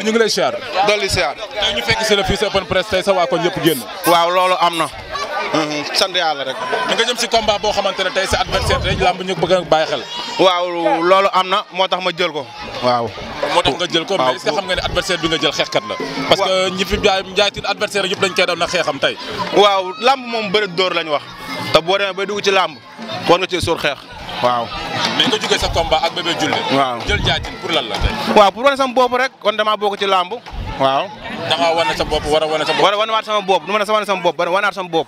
ñu ngi lay siyaar. dolli siyaar. tey ñu fekk si la fii sa open press tey sa waa koñ yëpp génn. waaw loolu am na. sant yàlla rek. da nga jëm si combat boo xamante ne tey sa adversaire tey lamb ñu bëgg a bàyyi xel. waaw loolu am na moo tax ma jël ko. waaw. moo tax nga jël ko mais est-ce que xam nga ne adversaire bi nga jël xeexkat la. parce que ñi fi njaaytin adversaire yëpp dañ koy daw na xeexam tey. waaw lamb moom bëri dóor lañ wax te boo demee bay dugg ci lamb war nga cee sóor xeex. waaw. mais nga jógee sa combat ak Bébé Diouldé. waaw jël njaaytin pour lan la tey. waaw pour wane sama bopp rek kon damaa bokk ci lamb. waaw. da ngaa wane sa bopp war a wane sa bopp. war a wanewaat sama bopp du ma ne wane sama bopp wanaat sama bopp.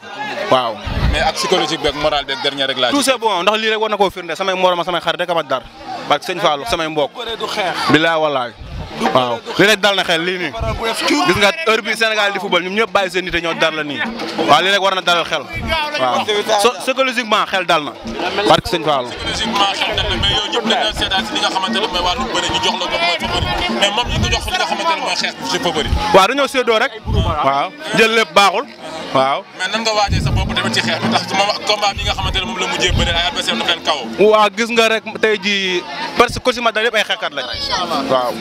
waaw. mais ak psychologique beeg moral beeg dernier rek laa tout c'est bon ndax lii rek war na koo firnde samay morom samay xarit rek a ma dar parce que sëñ Fallou samay mbokk. bilaay wallaay. waaw lii rek dal na xel lii nii gis nga heure bi Sénégal di football ñoom ñëpp bàyyi seen nit ñoo dar la nii waaw lii rek war na dalal xel waaw psychologiquement xel dal na parce que sëñ Fallou. psychologiquement xel dal na mais yow ñëpp dañoo seetaan si li nga xamante ne mooy wàllu bëri ñu jox la ko mooy favori mais moom ñu ko jox li nga xamante ne mooy xeex ci favori. waaw dañoo séddoo rek. waaw jël lépp baaxul. waaw. mais nan nga waajee sa bopp tamit ci xeex bi tax moom combat bi nga xamante ne moom la mujjee bëri ay adversaire na leen kaw. waaw gis nga rek tey jii parce que coach yi ma dar yëpp ay xeexkat lañ. waaw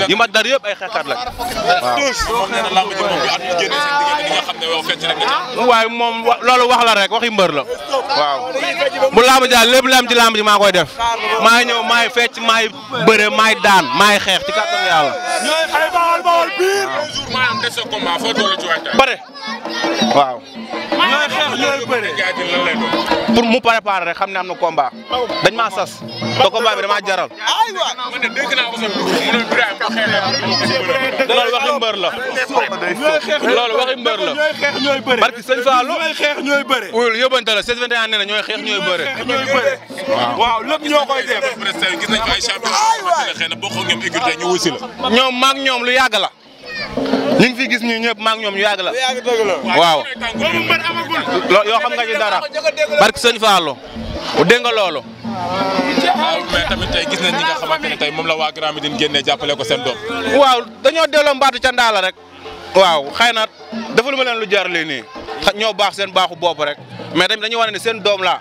yi ma dar yëpp ay xeexkat lañ. waaw moom nee na lamb ji moom bi at mi génnee seen diggante li nga xam ne yow fecc rek nga ci. waaye moom loolu wax la rek waxi mbër la. waaw bu lamb jaar lépp lam ci lamb ji maa koy def. maay ñëw maay fecc maay bëre maay daan maay xeex ci kàttan yàlla. ñooy xale bawal bawal biir. jour maa am des sa combat foo toll ci waajtaay. bare. waaw. ñooy xeex ñooy bëre. pour mu préparer rek xam ne am na combat. dañ maa sas. te combat bi damaa jaral. man de dégg naa ko sa mu ne Birame bu xeexee loolu waxi mbër la. loolu waxi mbër la. ñooy xeex ñooy bëre. barki sëñ Fallou. ñooy xeex ñooy bëre. wuyul yóbbante la 21 nee na ñooy xeex ñooy bëre. ñooy bëre. waaw lépp ñoo koy def. gis nañ ko ay champion xamante ne xëy na bokkoo ñoom écurie ñu wusi la. ñoom maag ñoom lu yàgg la. ñu ngi fi gis ñii ñëpp maag ñoom ñu yàgg la. waaw. yoo xam nga ci dara. barki sëñ Fallou. dégg nga loolu. waaw mais tamit tey gis nañ ñi nga xamante ne tey moom la waa Grand Médine génnee jàppale ko seen doom. waaw dañoo delloo mbaatu ca ndaala rek. waaw xëy na dafa lu ma leen lu jar lii nii ñoo baax seen baaxu bopp rek mais tamit dañuy wane ne seen doom laa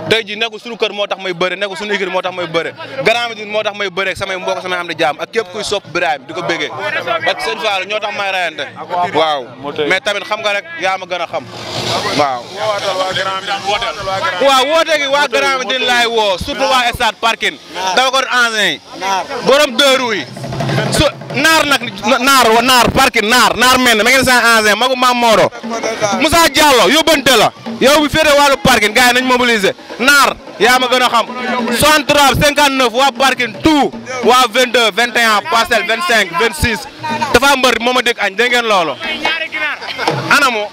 tey ji nekkul suñu kër moo tax may bëre nekkul suñu écurie moo tax may bëre Grand Médine moo tax may bëre ak samay mbokk samay am di jaam ak képp kuy sopp Birame di ko bégee ak sëñ Fall ñoo tax may rayante waaw mais tamit xam nga rek yaa ma gën a xam waaw. waaw woote gi waa Grand Médine laay woo surtout waa stade parking dafa ko ancien yi borom deux roues yi su naar nag naar parking naar mel ne ma ngeen seen ancien magu Mam Moro Moussa Diallo yóbbante la yow bi féete wàllu parking gars yi nañ mobiliser naar yaa ma gën a xam 63 59 waa parking tout waa 22 21 parcelle 25 26 dafa mbër moo ma dégg añ dégg ngeen loolu anamu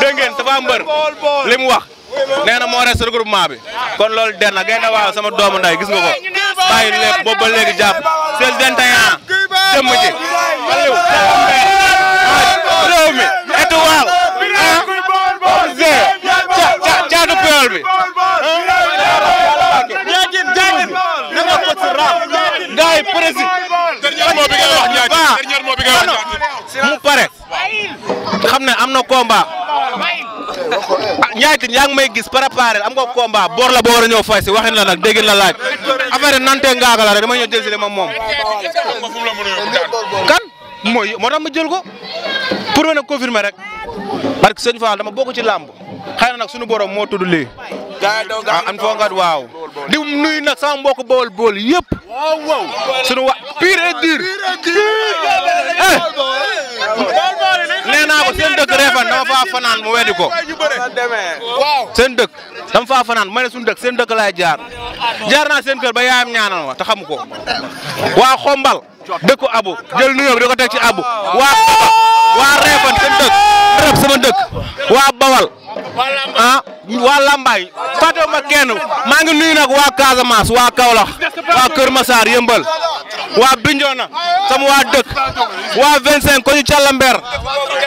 dégg ngeen dafa mbër li mu wax nee na moo resté regroupement bi kon loolu der na gën a waaw sama doomu nday gis nga ko bàyyi lépp boobu ba léegi jàpp 16 21 jëmm ji aliw réew mi étoile caatu peol bi gars yi président mu pare xam ne am na combat ñaaytin yaa ngi may gis préparé am nga combat bor la boo war a ñëw fay si waxin la nag déggin la laaj affaire nante ngaaga la rek dama ñëw jël si le moom kan mooy moo tax ma jël ko pour mën a confirmer rek parce que sëñ Fall dama bokk ci làmb xëy na nag suñu borom moo tudd lii an foo nga waaw di nuyu nag sama mbokk bool bool yëpp suñu wa pire et dur nee naa ko seen dëkk Réfane dama faa fanaan mu weddi ko seen dëkk dama faa fanaan ma ne suñu dëkk seen dëkk laay jaar naa seen kër ba yaayam ñaanal ma te xamu ko waa xombal dëkku abu jël nuyoo bi di ko teg ci abu waa Réfane seen dëkk rëb sama dëkk waa bawal waa Lambaay fàttewuma kenn maa ngi nuyu nag waa Casamance waa Kaolack waa Kër Massar yëmbal waa Bignona sama waa dëkk waa 25 ko ñu Calamber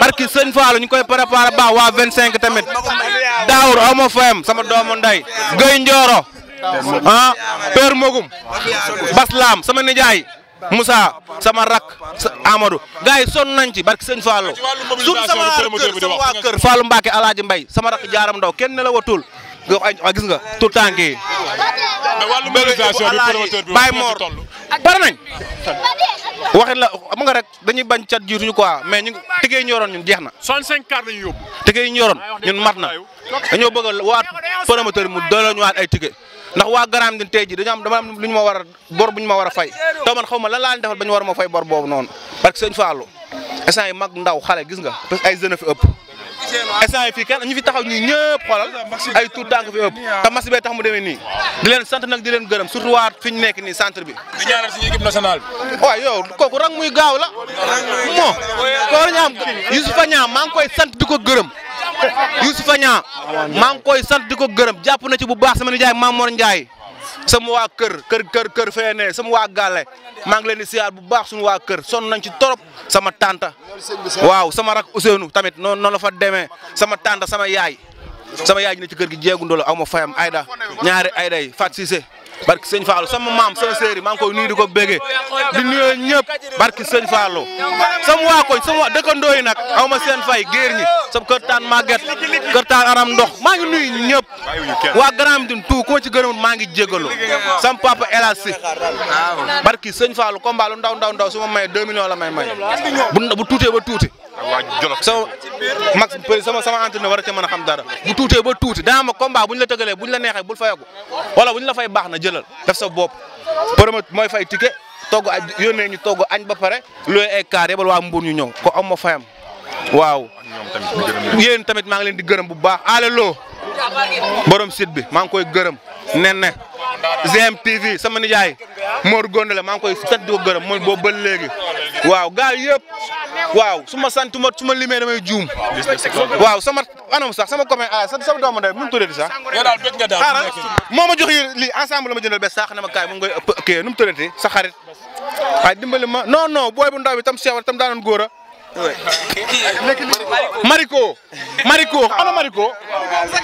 barki sëñ Fallou ñu koy préparé baax waa 25 tamit Daawur aw ma fayam sama doomu nday Guèye Ndioro Père Mogum Baslam sama nijaay Moussa sama rak Amadou gars yi sonn nañ ci barki sëñ Fallou surtout sama waa kër Fallou Mbacke Alaaji Mbay sama rak jaaram ndaw kenn ne la watul gis nga tout tànk yi. mais wàllu mobilisation bi promoteur bi Baye Mor pare nañ. waxin la xam nga rek dañuy bañ cat jiituñu quoi mais ñu tëggee ñu yoroon ñun jeex na. 65 cars lañu yóbbu. tëggee ñu yoroon ñun mat na dañoo bëgg a waat promoteur mu doole ñu waat ay tëggee ndax waa Garaam din tey jii dama am lu ñu ma war a bor bu ñu ma war a fay te man xaw ma lan laa leen defal ba ñu war ma fay bor boobu noonu parce que sëñ Fallou instant yi mag ndaw xale gis nga parce que ay jeunes fi ëpp instant yi fii kenn ñu fi taxaw ñii ñëpp xoolal ay tout tànk fi ëpp te match bee tax mu demee nii di leen sant nag di leen gërëm surtout waa fi ñu nekk nii centre bi. di ñaanal suñu équipe nationale bi. waaw yow kooku rang muy gaaw la moo koo ñaam Youssoufa Niang maa ngi koy sant di ko gërëm Youssoufa Niang maa ngi koy sant di ko gërëm jàpp na ci bu baax sama nijaay Mamour Ndiaye sama waa kër fee ne sama waa Gale maa ngi leen di siyaar bu baax suñu waa kër sonn nañ ci torop sama tanta waaw sama rak Ousseynou tamit noonu la fa demee sama tanta sama yaay ji ne ci kër gi jeegu ndolo aw ma fayam Ayda ñaari Ayda yi Fat Cissé barki sëñ Fallou sama maam sama séeri maa ngi koy nuyu di ko bégee di nuyu ñëpp barki sëñ Fallou sama waa koñ sama waa dëkkandoo yi nag aw ma seen fay géer ñi sama kër taan Maguette kër taan Aram Ndox maa ngi nuyu ñëpp waa Grand Médine tout ku ma ci gërëm maa ngi jégalu sama papa El Hadj Sy barki sëñ Fallou combat lu ndaw su ma may 2 millions la may bu tuutee ba tuuti sama max sama entraîneur war a ca mën a xam dara bu tuutee ba tuuti daa ma combat bu ñu la tëgalee bu ñu la neexee bul fayagu wala bu ñu la fay baax na jëlal def sa bopp promoteur mooy fay ticket togg añ yónnee ñu togg añ ba pare looy ay kaar yebal waa Mbour ñu ñëw ko am ma fayam waaw yéen tamit maa ngi leen di gërëm bu baax alelo borom site bi maa ngi koy gërëm nen GMTV sama nijaay Mor Gondale maa ngi koy sant di ko gërëm mooy boobu ba léegi waaw gaal yëpp waaw su ma limee damay juum waaw sama copain sama doomu ndey nu mu tuddati sax xaaral moo ma jox lii ensemble la ma jëndal bes sax ne ma kaay moom ngay kii nu mu tuddati sa xarit waaye dimbali ma non booy bu ndaw bi tam seewal tam daanoon góor a Mariko ana Mariko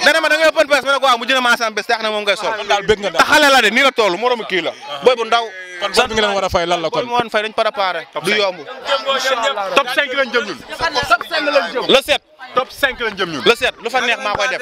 dana ma da ngay open press ma ne ko waaw mu jënd ma ensemble bes sax ne moom ngay sol te xale la de nii la toll moromu kii la booy bu ndaw kon sant nga leen war a fay lan la kon. kon woon fay dañ préparé du yomb. top 5 lañ jëm ñun. le 7. top 5 lañ jëm ñun. le 7 lu fa neex maa koy def.